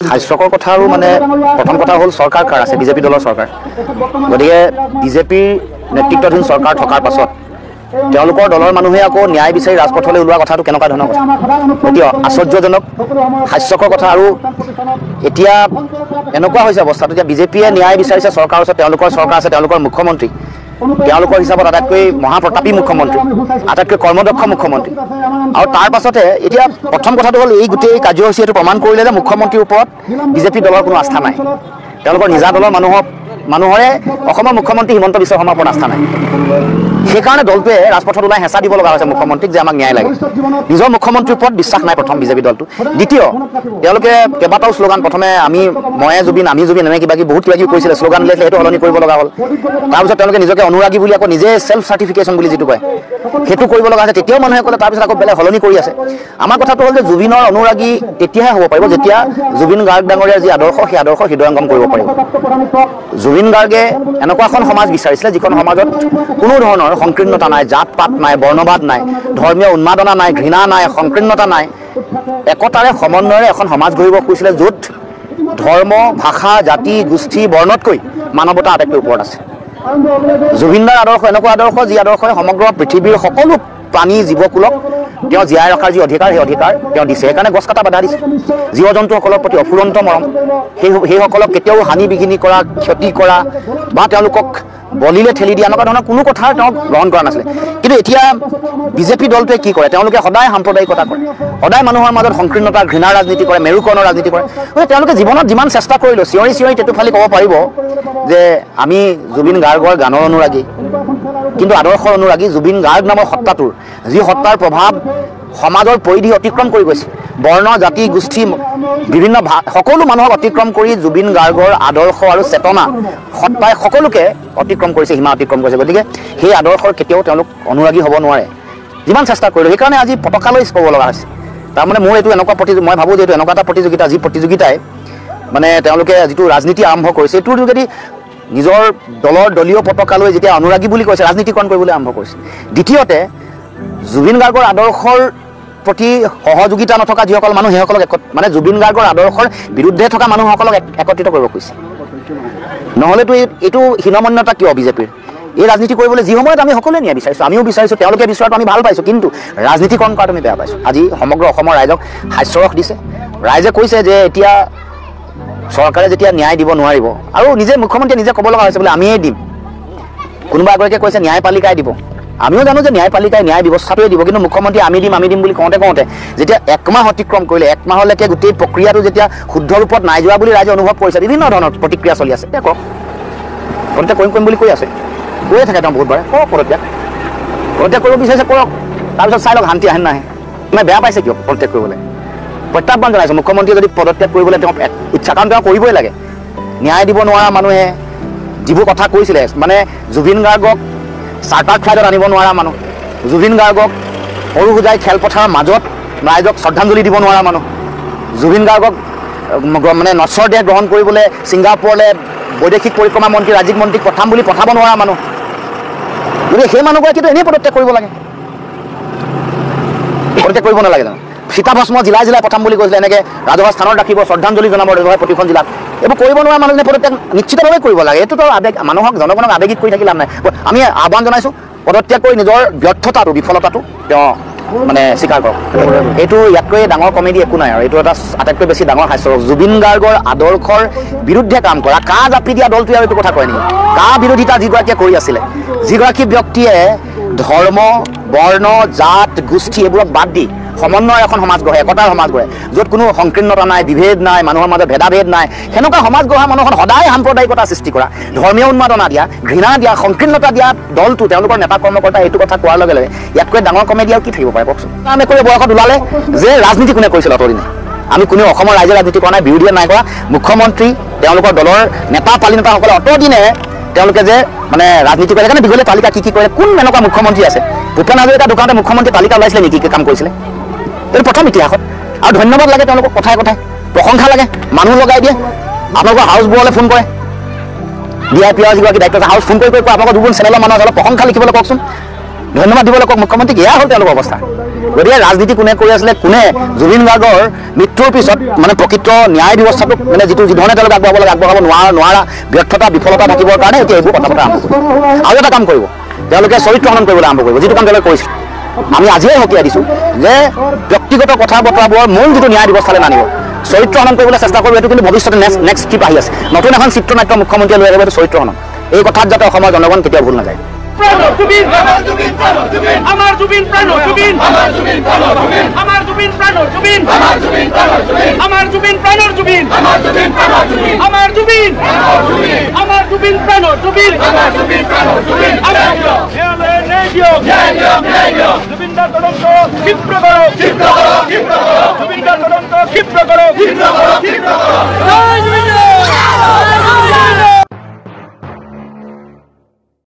হাস্যকৰ কথা আৰু মানে প্ৰথম কথা হ'ল চৰকাৰ কাৰ আছে, বিজেপি দলৰ চৰকাৰ। গতিকে বিজেপিৰ নেতৃত্বাধীন চৰকাৰ থকাৰ পাছত তেওঁলোকৰ দলৰ মানুহে আকৌ ন্যায় বিচাৰি ৰাজপথলৈ ওলোৱা কথাটো কেনেকুৱা ধৰণৰ কথা, অতি আশ্চৰ্যজনক হাস্যকৰ কথা। আৰু এতিয়া এনেকুৱা হৈছে অৱস্থাটো যে বিজেপিয়ে ন্যায় বিচাৰিছে চৰকাৰৰ ওচৰত, তেওঁলোকৰ চৰকাৰ আছে, তেওঁলোকৰ মুখ্যমন্ত্ৰী, তেওঁলোকৰ হিচাপত আটাইতকৈ মহাপ্ৰতাপী মুখ্যমন্ত্ৰী, আটাইতকৈ কৰ্মদক্ষ মুখ্যমন্ত্ৰী। আৰু তাৰ পাছতে এতিয়া প্ৰথম কথাটো হ'ল এই গোটেই কাৰ্যসূচী এইটো প্ৰমাণ কৰিলে যে মুখ্যমন্ত্ৰীৰ ওপৰত বিজেপি দলৰ কোনো আস্থা নাই। তেওঁলোকৰ নিজা দলৰ মানুহৰে অসমৰ মুখ্যমন্ত্ৰী হিমন্ত বিশ্ব শৰ্মাৰ ওপৰত আস্থা নাই। সেইকাৰণে দলটোৱে ৰাজপথত ওলাই হেঁচা দিব লগা হৈছে মুখ্যমন্ত্ৰীক যে আমাক ন্যায় লাগে। নিজৰ মুখ্যমন্ত্ৰীৰ ওপৰত বিশ্বাস নাই প্ৰথম বিজেপি দলটো। দ্বিতীয়, তেওঁলোকে কেইবাটাও শ্লোগান, প্ৰথমে আমি ময়ে জুবিন আমি জুবিন এনে কিবা কিবি বহুত কিবা কিবি কৰিছিলে, শ্লোগান দিলে, সেইটো সলনি কৰিব লগা হ'ল। তাৰপিছত তেওঁলোকে নিজকে অনুৰাগী বুলি আকৌ নিজে চেল্ফ চাৰ্টিফিকেশ্যন বুলি যিটো কয় সেইটো কৰিব লগা হৈছে। তেতিয়াও মানুহে ক'লে, তাৰপিছত আকৌ বেলেগ সলনি কৰি আছে। আমাৰ কথাটো হ'ল যে জুবিনৰ অনুৰাগী তেতিয়াহে হ'ব পাৰিব যেতিয়া জুবিন গাৰ্গ ডাঙৰীয়াৰ যি আদৰ্শ, সেই আদৰ্শ হৃদয়ংগম কৰিব পাৰিব। জুবিন গাৰ্গে এনেকুৱা এখন সমাজ বিচাৰিছিলে যিখন সমাজত কোনো ধৰণৰ সংকীৰ্ণতা নাই, জাত পাত নাই, বৰ্ণবাদ নাই, ধৰ্মীয় উন্মাদনা নাই, ঘৃণা নাই, সংকীৰ্ণতা নাই, একতাৰে সমন্বয়ৰে এখন সমাজ গঢ়িব খুজিছিলে য'ত ধৰ্ম, ভাষা, জাতি, গোষ্ঠী, বৰ্ণতকৈ মানৱতা আটাইতকৈ ওপৰত আছে। জুবিনদাৰ আদৰ্শ এনেকুৱা আদৰ্শ যি আদৰ্শই সমগ্ৰ পৃথিৱীৰ সকলো প্ৰাণী জীৱকুলক তেওঁ জীয়াই ৰখাৰ যি অধিকাৰ, সেই অধিকাৰ তেওঁ দিছে। সেইকাৰণে গছ কটা বাধা দিছে। জীৱ জন্তুসকলৰ প্ৰতি অফুৰন্ত মৰম, সেইসকলক কেতিয়াও হানি বিঘিনি কৰা, ক্ষতি কৰা বা তেওঁলোকক বলিলে ঠেলি দিয়া এনেকুৱা ধৰণৰ কোনো কথা তেওঁ গ্ৰহণ কৰা নাছিলে। কিন্তু এতিয়া বিজেপি দলটোৱে কি কৰে, তেওঁলোকে সদায় সাম্প্ৰদায়িকতা কৰে, সদায় মানুহৰ মাজত সংকীৰ্ণতা, ঘৃণাৰ ৰাজনীতি কৰে, মেৰুকৰণৰ ৰাজনীতি কৰে। গতিকে তেওঁলোকে জীৱনত যিমান চেষ্টা কৰিলেও চিঞৰি চিঞৰি টেটু ফালি ক'ব পাৰিব যে আমি জুবিন গাৰ্গৰ গানৰ অনুৰাগী, কিন্তু আদৰ্শৰ অনুৰাগী জুবিন গাৰ্গ নামৰ সত্তাটোৰ, যি সত্তাৰ প্ৰভাৱ সমাজৰ পৰিধি অতিক্ৰম কৰি গৈছে, বৰ্ণ, জাতি, গোষ্ঠী, বিভিন্ন সকলো মানুহক অতিক্ৰম কৰি জুবিন গাৰ্গৰ আদৰ্শ আৰু চেতনা সত্তাই সকলোকে অতিক্ৰম কৰিছে, সীমা অতিক্ৰম কৰিছে। গতিকে সেই আদৰ্শৰ কেতিয়াও তেওঁলোক অনুৰাগী হ'ব নোৱাৰে যিমান চেষ্টা কৰিলোঁ। সেইকাৰণে আজি পতাকালৈ ক'ব লগা হৈছে। তাৰমানে মোৰ এইটো এনেকুৱা মই ভাবোঁ যে এইটো এনেকুৱা এটা প্ৰতিযোগিতা, যি প্ৰতিযোগিতাই মানে তেওঁলোকে যিটো ৰাজনীতি আৰম্ভ কৰিছে, এইটোৰ যোগেদি নিজৰ দলৰ দলীয় পতাকালৈ যেতিয়া অনুৰাগী বুলি কৈছে, ৰাজনীতিকৰণ কৰিবলৈ আৰম্ভ কৰিছে। দ্বিতীয়তে, জুবিন গাৰ্গৰ আদৰ্শৰ প্ৰতি সহযোগিতা নথকা যিসকল মানুহ, সেইসকলক মানে জুবিন গাৰ্গৰ আদৰ্শৰ বিৰুদ্ধে থকা মানুহসকলক একত্ৰিত কৰিব খুজিছে। নহ'লেতো এইটো হীনমন্যতা কিয় বিজেপিৰ? এই ৰাজনীতি কৰিবলৈ যি সময়ত আমি সকলোৱে ন্যায় বিচাৰিছোঁ, আমিও বিচাৰিছোঁ, তেওঁলোকে বিচৰাটো আমি ভাল পাইছোঁ, কিন্তু ৰাজনীতিকৰণ কৰাটো আমি বেয়া পাইছোঁ। আজি সমগ্ৰ অসমৰ ৰাইজক হাস্যৰস দিছে। ৰাইজে কৈছে যে এতিয়া চৰকাৰে যেতিয়া ন্যায় দিব নোৱাৰিব, আৰু নিজে মুখ্যমন্ত্ৰীয়ে নিজে ক'ব লগা হৈছে বোলে আমিয়ে দিম। কোনোবা এগৰাকীয়ে কৈছে ন্যায়পালিকাই দিব। আমিও জানো যে ন্যায়পালিকাই ন্যায় ব্যৱস্থাটোৱে দিব, কিন্তু মুখ্যমন্ত্ৰীয়ে আমি দিম আমি দিম বুলি কওঁতে কওঁতে যেতিয়া একমাহ অতিক্ৰম কৰিলে, একমাহলৈকে গোটেই প্ৰক্ৰিয়াটো যেতিয়া শুদ্ধ ৰূপত নাই যোৱা বুলি ৰাইজে অনুভৱ কৰিছে, বিভিন্ন ধৰণৰ প্ৰতিক্ৰিয়া চলি আছে। এতিয়া কওক, পদত্যাগ কৰিম কৰিম বুলি কৈ আছে, কৈয়ে থাকে তেওঁ বহুতবাৰে, কৰক পদত্যাগ, পদত্যাগ কৰিব বিচাৰিছে কৰক, তাৰপিছত চাই লওক শান্তি আহে নাহে। মানে বেয়া পাইছে কিয় পদত্যাগ কৰিবলৈ? প্ৰত্যাহ্বান জনাইছোঁ মুখ্যমন্ত্ৰীয়ে যদি পদত্যাগ কৰিবলৈ তেওঁ ইচ্ছা, কাৰণ তেওঁ কৰিবই লাগে। ন্যায় দিব নোৱাৰা মানুহে যিবোৰ কথা কৈছিলে, মানে জুবিন গাৰ্গক চাৰ্টাৰ্ড ফ্লাইটত আনিব নোৱাৰা মানুহ, জুবিন গাৰ্গক সৰু সুজাই খেলপথাৰৰ মাজত ৰাইজক শ্ৰদ্ধাঞ্জলি দিব নোৱাৰা মানুহ, জুবিন গাৰ্গক মানে নশ্বৰ দেহ গ্ৰহণ কৰিবলৈ ছিংগাপুৰলৈ বৈদেশিক পৰিক্ৰমা মন্ত্ৰী, ৰাজ্যিক মন্ত্ৰীক পঠাম বুলি পঠাব নোৱাৰা মানুহ, গতিকে সেই মানুহগৰাকীতো এনেই পদত্যাগ কৰিব লাগে। পদত্যাগ কৰিব নালাগে জানো? চিতাভস্ম জিলাই জিলাই পঠাম বুলি কৈছিলে, এনেকৈ ৰাজহুৱা স্থানত ৰাখিব, শ্ৰদ্ধাঞ্জলি জনাব ৰাজহুৱা প্ৰতিখন জিলাত। এইবোৰ কৰিব নোৱাৰা মানুহজনে পদত্যাগ নিশ্চিতভাৱে কৰিব লাগে। এইটোতো আৱেগ, মানুহক জনগণক আৱেগিক কৰি থাকি লাভ নাই। আমি আহ্বান জনাইছোঁ পদত্যাগ কৰি নিজৰ ব্যৰ্থতাটো, বিফলতাটো তেওঁ মানে স্বীকাৰ কৰক। এইটো ইয়াতকৈ ডাঙৰ কমেডি একো নাই আৰু এইটো এটা আটাইতকৈ বেছি ডাঙৰ হাস্যৰস। জুবিন গাৰ্গৰ আদৰ্শৰ বিৰুদ্ধে কাম কৰা, কা জাপি দিয়া দলটোৱে আৰু এইটো কথা কয় নেকি? কা বিৰোধিতা যিগৰাকীয়ে কৰি আছিলে, যিগৰাকী ব্যক্তিয়ে ধৰ্ম, বৰ্ণ, জাত, গোষ্ঠী এইবোৰক বাদ দি সমন্বয়ৰ এখন সমাজ গঢ়ে, একতাৰ সমাজ গঢ়ে, য'ত কোনো সংকীৰ্ণতা নাই, বিভেদ নাই, মানুহৰ মাজত ভেদাভেদ নাই, সেনেকুৱা সমাজ গঢ়া মানুহখন সদায় সাম্প্ৰদায়িকতা সৃষ্টি কৰা, ধৰ্মীয় উন্মাদনা দিয়া, ঘৃণা দিয়া, সংকীৰ্ণতা দিয়া দলটো, তেওঁলোকৰ নেতা কৰ্মকৰ্তা এইটো কথা কোৱাৰ লগে লগে ইয়াতকৈ ডাঙৰ কমেডি আৰু কি থাকিব পাৰে কওকচোন? আমি কৰি বয়সত ওলালে যে ৰাজনীতি কোনে কৰিছিল অতদিনে? আমি কোনেও অসমৰ ৰাইজে ৰাজনীতি কৰা নাই, বিৰোধীয়ে নাই কৰা, মুখ্যমন্ত্ৰী, তেওঁলোকৰ দলৰ নেতা পালিনেতাসকলে অতদিনে তেওঁলোকে যে মানে ৰাজনীতি কৰে। সেইকাৰণে দীঘলীয়া তালিকা কি কি কৰে, কোন এনেকুৱা মুখ্যমন্ত্ৰী আছে? ভূপেন হাজৰিকা দোকানতে মুখ্যমন্ত্ৰী তালিকা ওলাইছিলে নেকি কি কাম কৰিছিলে? এইটো প্ৰথম ইতিহাসত। আৰু ধন্যবাদ লাগে তেওঁলোকক, কথাই কথাই প্ৰশংসা লাগে, মানুহ লগাই দিয়ে, আপোনালোকৰ হাউচবোৰলৈ ফোন কৰে, ডি আই পি আৰ যিগৰাকী দায়িত্ব আছে হাউচ ফোন কৰি কৰি আপোনালোকৰ দুগুণ চেনেলৰ মানুহ আছে, অলপ প্ৰশংসা লিখিবলৈ কওকচোন, ধন্যবাদ দিবলৈ কওক মুখ্যমন্ত্ৰীক। এয়া হ'ল তেওঁলোকৰ অৱস্থা। গতিকে ৰাজনীতি কোনে কৰি আছিলে, কোনে জুবিন গাৰ্গৰ মৃত্যুৰ পিছত মানে প্ৰকৃত ন্যায় ব্যৱস্থাটোক মানে যিটো যিধৰণে তেওঁলোকে আগবঢ়াব লাগে আগবঢ়াব নোৱাৰা ব্যৰ্থতা বিফলতা থাকিবৰ কাৰণে এতিয়া এইবোৰ কথা বতৰা আৰম্ভ কৰিব। আৰু এটা কাম কৰিব, তেওঁলোকে চৰিত্ৰ হনন কৰিবলৈ আৰম্ভ কৰিব, যিটো কাম তেওঁলোকে কৰিছিল। আমি আজিয়ে সকীয়াই দিছোঁ যে ব্যক্তিগত কথা বতৰাবোৰৰ মূল যিটো ন্যায় ব্যৱস্থালৈ নানিব, চৰিত্ৰ হনন কৰিবলৈ চেষ্টা কৰিব। এইটো কিন্তু ভৱিষ্যতে নেক্সট ট্ৰিপ আহি আছে, নতুন এখন চিত্ৰনাট্য মুখ্যমন্ত্ৰীয়ে লৈ আহিব, এইটো চৰিত্ৰ হনন। এই কথাত যাতে অসমৰ জনগণ কেতিয়াও ভুল নাযায়। আমার জুবিন প্রাণ জুবিন, আমার জুবিন প্রাণ জুবিন, আমার জুবিন প্রাণ জুবিন, আমার জুবিন, আমার জুবিন প্রাণ জুবিন, জুবিন দার তদন্ত ক্ষিপ্র করো, জুবিন দার তদন্ত ক্ষিপ্র করো।